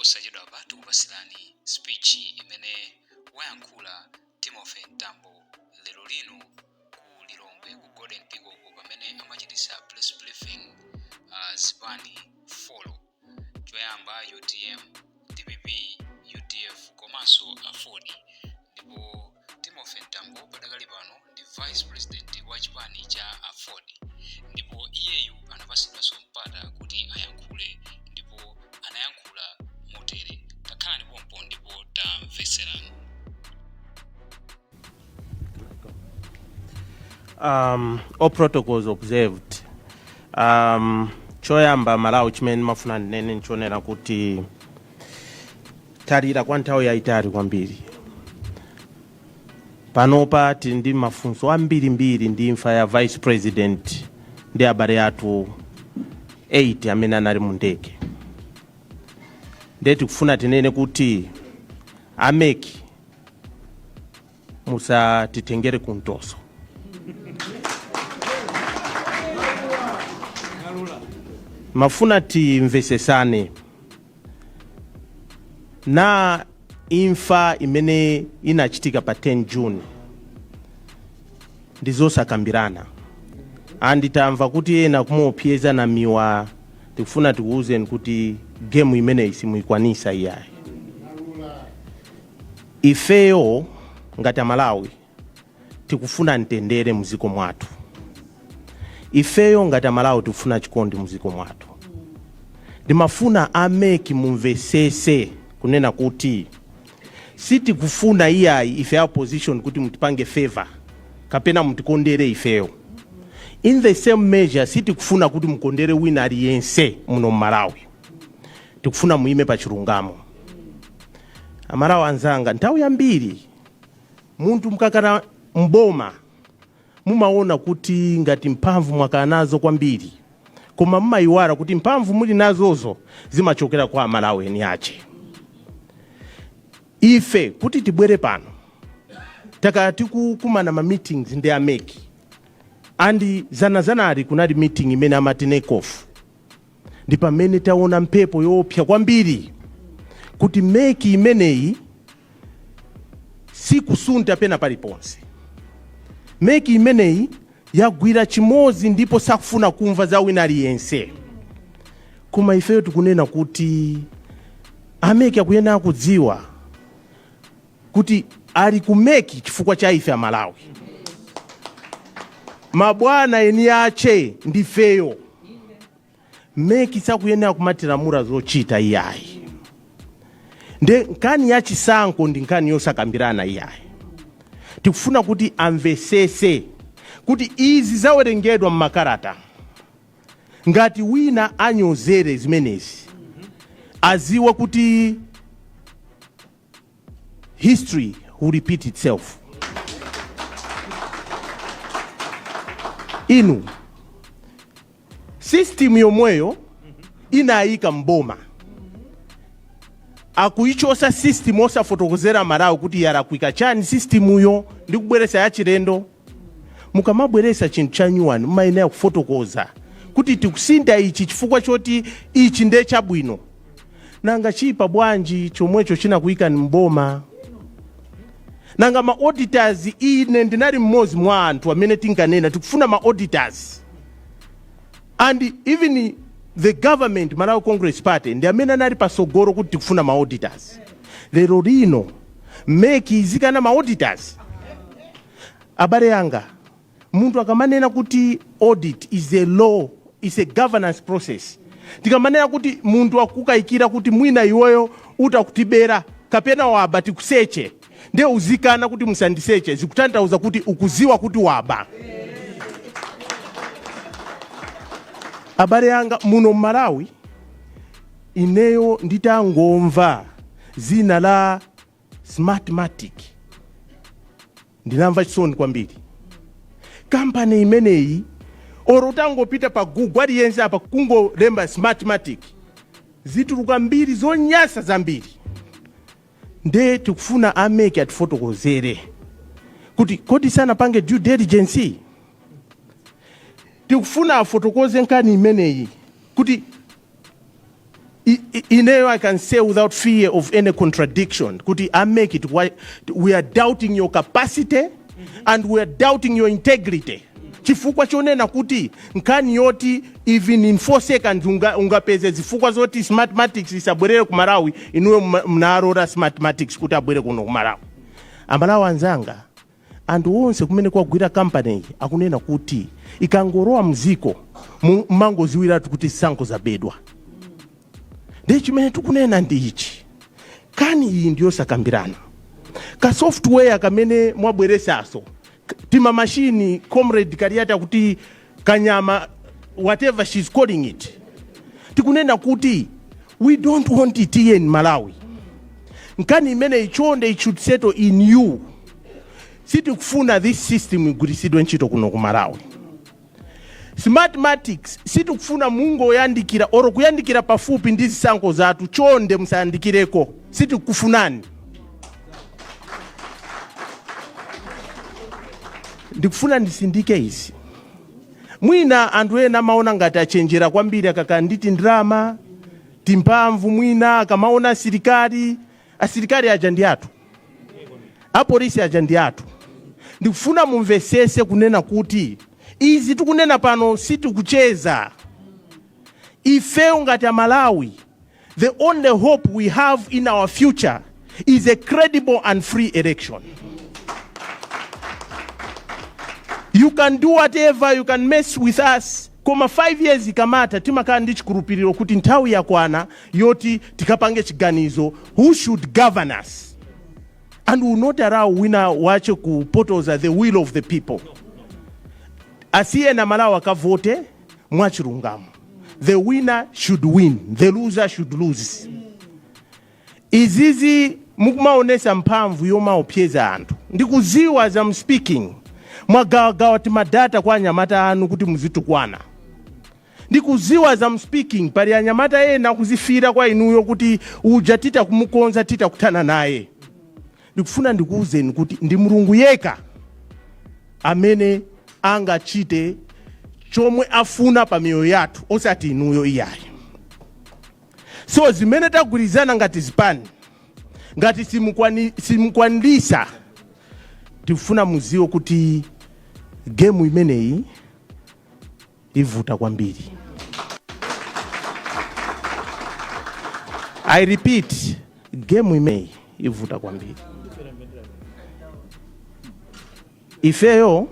Posachedwapa tikupasirani speech imene wayankhula Timothy Mtambo lero lino ku Lilongwe ku Golden Peacock pamene amachitisa press briefing zipani 4, choyamba UTM, DPP, UDF komanso AFORD. Ndipo Timothy Mtambo padakali pano ndi vice president wa chipani cha AFORD, ndipo iyeyu anapasidwanso mpata kuti ayankhule ndipo anayankhula motere. Takhalani pompo ndipo tamveserani. All protocols observed. Choyamba Malawi, chimene ndimafuna ndinene nchonena kuti talira kwa nthawi yayitali kwambiri. Panopa tili ndi mafunso ambirimbiri ndi imfa ya vice president ndi abale athu 8 amene anali mu ndege. Ndiye tikufuna tinene kuti a MEC, musatitengere kumtoso. Mafuna timvesesane na imfa imene inachitika pa 10 June ndi zosakambirana, and tamva kuti ena kumaopseza Namiwa. Tikufuna tikuwuzeni kuti gemu imeneyi simuyikwanisa iyayi. Ifeyo ngati Amalawi tikufuna mtendere muziko mwathu. Ifeyo ngati Amalawi tikufuna chikondi muziko mwathu. Ndimafuna a MEC mumvesese kunena kuti sitikufuna iyayi ife opposition kuti mutipange favor kapena mutikondere ifeyo. In the same measure, sitikufuna kuti mukondere wina aliyense muno mMalawi. Tikufuna muime pa chilungamo. Amalawi anzanga, nthawi yambiri munthu mukakhala mboma mumaona kuti ngati mphamvu mwakhala nazo kwambiri, koma mumayiwala kuti mphamvu muli nazozo zimachokera kwa Amalawi eni ache. Ife kuti tibwere pano, takhala tikukumana ma meetings ndi a MEC, and zanazanali kunali meeting imene amati NECOF, ndi pamene taona mphepo yoopsa kwambiri kuti MEC imeneyi sikusunta pena paliponse. MEC imeneyi yagwira chimodzi ndipo sakufuna kumva za wina aliyense. Koma ifeyo tikunena kuti a MEC akuyenera kudziwa kuti ali ku MEC chifukwa cha ife Amalawi. Mabwana eni ache ndifeyo. MEC sakuyenera kumatilamula zochita iyayi. Nde nkhani ya chisankho ndi nkhani yosakambirana iyayi. Tikufuna kuti amvesese kuti izi zawerengedwa mmakalata, ngati wina anyozere zimenezi aziwe kuti history will repeat itself. Inu, system yomweyo inayika mboma, akuichosa system osafotokozera Malawi kuti yalakwika chani system yo ndi kubweresa yachilendo. Mukamabweresa chinthu cha nyuwani, mumayenera kufotokoza kuti tikusinda ichi chifukwa choti ichi ndiye chabwino. Nanga chipa bwanji chomwecho chinakuyikani mboma? Nanga ma auditors? Ine ndinali mmodzi mwa anthu amene tinkanena tikufuna ma auditors, and even the government, Malawi Congress Party, ndi amene anali pasogolo kuti tikufuna ma auditors. Lero lino MEC izikana ma auditors? Abale anga, munthu akamanena kuti audit is a law, is a governance process, tikamanena kuti munthu akukayikira kuti mwina iweyo utakutibera kapena waba, tikuseche, ndiye uzikana kuti musandiseche, zikutanthauza kuti ukuziwa kuti waba. Abale anga, muno mMalawi, ineyo nditangomva zina la Smartmatic ndinamva chisoni kwambiri. Kampani imeneyi, oro utangopita pa Google, aliyense apa kungolemba Smartmatic, zituluka mbiri zonyasa zambiri. Nde tikufuna a MEC atifotokozere kuti kodi sanapange due diligence? Tikufuna afotokoze nkhani imeneyi kuti Ineyo I can say without fear of any contradiction kuti a MEC it, we are doubting your capacity and we are doubting your integrity, chifukwa chonena kuti nkhani yoti even in 4 seconds ungapeze zifukwa zoti Smartmatics isabwerere ku Malawi, inuyo mnalora Smartmatics kuti abwere kuno ku Malawi. Amalawi anzanga, anthu onse kumene kwagwira kampani iyi akunena kuti ikangolowa mziko mangoziwiratu kuti zisankho zabedwa. Ndi chimene tikunena ndi ichi: nkhani iyi ndiyosakambirana. Ka software kamene mwabweresaso, tima machine, Comrade Kaliati kuti kanyama, whatever she's calling it, tikunena kuti we don't want it here in Malawi. Nkhani imene ichonde, it should settle in you. Sitikufuna this system igwiritsidwe ntchito kuno ku Malawi. Smartmatics sitikufuna mungoyandikira oro kuyandikira pafupi ndi zisankho zathu. Chonde musayandikireko, sitikufunani. Ndikufuna ndisindike izi. Mwina anthu ena amaona ngati achenjera kwambiri akakhala nditi ndrama timphamvu, mwina akamaona asilikali. Asilikali aja ndi athu, apolisi aja ndi athu. Ndikufuna mumvesese kunena kuti izi tikunena pano sitikucheza. Ifeyo ngati Amalawi, the only hope we have in our future is a credible and free election. You can do whatever, you can mess with us, koma 5 years ikamata, timakhala ndi chikhulupiriro kuti nthawi yakwana yoti tikapange chiganizo who should govern us, and will not allow wina wache kupotoza the will of the people. Asiye na Malawi akavote mwachilungamo. The winner should win, the loser should lose. Izizi mukumaonesa mphamvu yomaopseza anthu, ndikuziwa as I'm speaking mwagawagawa tima data kwa anyamata anu kuti muzitukwana. Ndikuziwa as I'm speaking pali anyamata ena kuzifira kwa inuyo kuti uja tita kumukonza, tita kuthana naye. Ndikufuna ndikuwuzeni kuti ndi Mulungu yekha amene angachite chomwe afuna pa miyoyo yathu, osati inuyo iyayi. So zimene tagwirizana ngati zipani, ngati simukwanilisa, tikufuna muziwe kuti game imeneyi ivuta kwambiri. I repeat, game imeneyi ivuta kwambiri. Ifeyo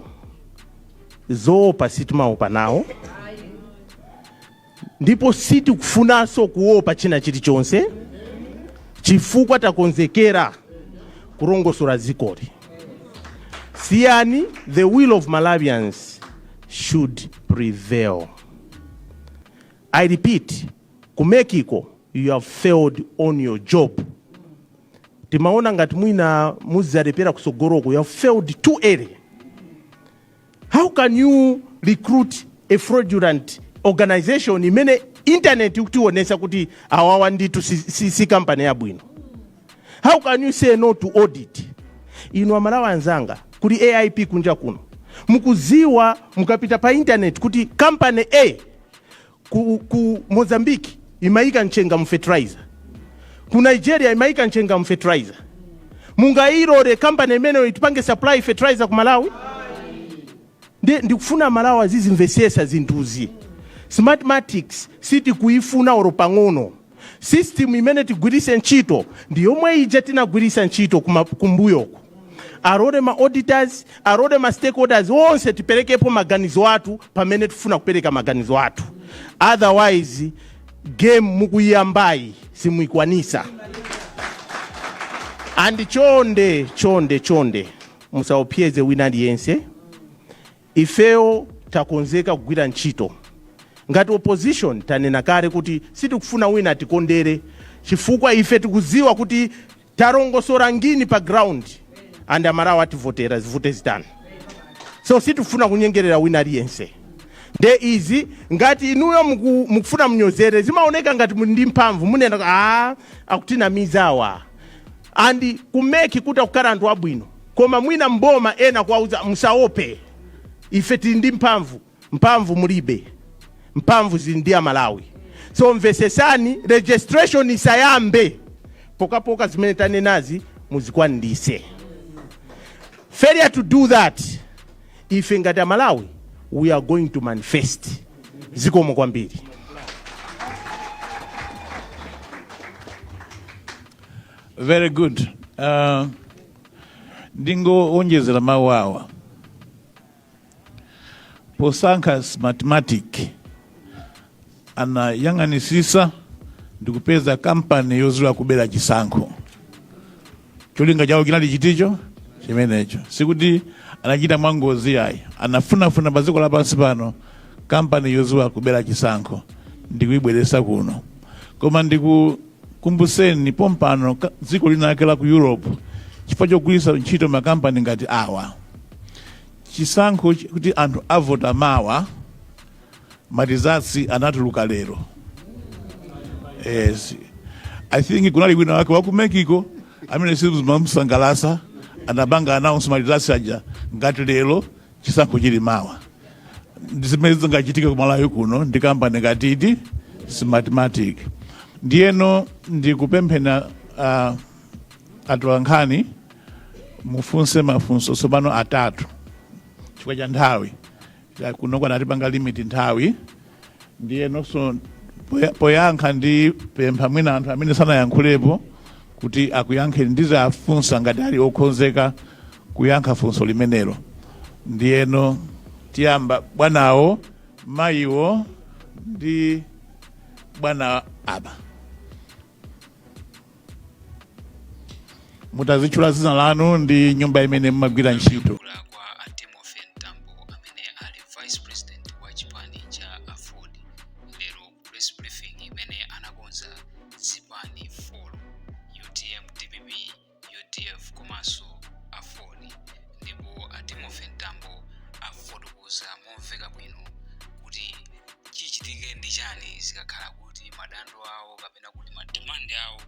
zoopa sitimaopa nawo, ndipo sitikufunanso kuopa china chilichonse, chifukwa takonzekera kulongosola dzikoli. Siyani, the will of Malawians should prevail. I repeat, ku MEC ko you have failed on your job. Timaona ngati mwina muzizalepera kusogoloko. You have failed too early. How can you recruit a fraudulent organization imene internet ikutionesa kuti awawa nditu si company yabwino? How can you say no to audit? Inu Amalawi anzanga, kuli AIP kunja kuno. Mukuziwa mukapita pa internet kuti company A ku Mozambique imayika mchenga mu fertilizer, ku Nigeria imayika mchenga mu fertilizer. Mungayilole company imeneyo itipange supply fertilizer ku Malawi? Ndikufuna Malawi azizimvesesa zinthuzi. Smartmatics sitikuifuna oro pang'ono. System imene tigwirise ntchito ndi yomwe ija tinagwirisa ntchito kumbuyoko. Alole ma auditors, alole ma stakeholders onse tiperekepo maganizo athu pamene tifuna kupereka maganizo athu. Otherwise game mukuyiyambayi simuyikwanisa. And chonde, chonde, chonde, musaopseze wina aliyense. Ifeyo takonzeka kugwira ntchito ngati opposition. Tanena kale kuti sitikufuna wina atikondere, chifukwa ife tikuziwa kuti talongosora ngini pa ground and Amalawi ativotera, zivute zitani. So sitikufuna kunyengerera wina aliyense. Nde izi ngati inuyo mukufuna mnyozere, zimaoneka ngati muli ndi mphamvu, munena a akutinamiza awa. And ku MEC kuti akukhala anthu abwino, koma mwina mboma ena kuwauza musaope, ife tili ndi mphamvu. Mphamvu mulibe, mphamvu zili ndi Amalawi. So mvesesani, registration isayambe pokapoka zimene tanenazi muzikwanilise. Failure to do that, ife ngati Amalawi, we are going to manifest. Zikomo kwambiri. Very good. Ndingowonjezera mawu awa. Posankha Smartmatic, anayang'anisisa ndikupeza kampani yoziwa kubera chisankho. Cholinga chawo chinali chiticho chimenecho. Sikuti anachita mwangozi ayi, anafunafuna pa dziko lapansi pano kampani yoziwa kubera chisankho ndikuibweresa kuno. Koma ndikukumbuseni, pompano dziko linake la ku Europe, chifukwa chogwiritsa ntchito makampani ngati awa, chisankho kuti anthu avota mawa, ma results anatuluka lero. Yes, I think kunali wina wake waku Mexico amene sizimamusangalasa, anapanga announce ma results aja ngati lero, chisankho chili mawa. Zimene zingachitika ku Malawi kuno ndi kampani ngati iti, Smartmatic. Ndiyeno ndikupemphena atolankhani mufunse mafunso tsopano atatu chifukwa cha nthawi. Kuno kwanatipanga limit nthawi. Ndiyenonso poyankha ndi pempha mwina anthu amene sanayankhulepo kuti akuyankheni, ndizafunsa ngati ali okhonzeka kuyankha funso limenelo. Ndiyeno tiyamba bwanawo, mayiwo ndi bwana aba. Mutazitchula zina lanu ndi nyumba imene mumagwira ntchito. Kuyankhula kwa a Timothy Mtambo amene ali vice president wa chipani cha AFORD lero ku press briefing imene anakonza zipani 4, UTM, DPP, UDF komanso AFORD. Ndipo a Timothy Mtambo afotokoza momveka bwino kuti chichitike ndi chani zikakhala kuti madando awo kapena kuti ma demand awo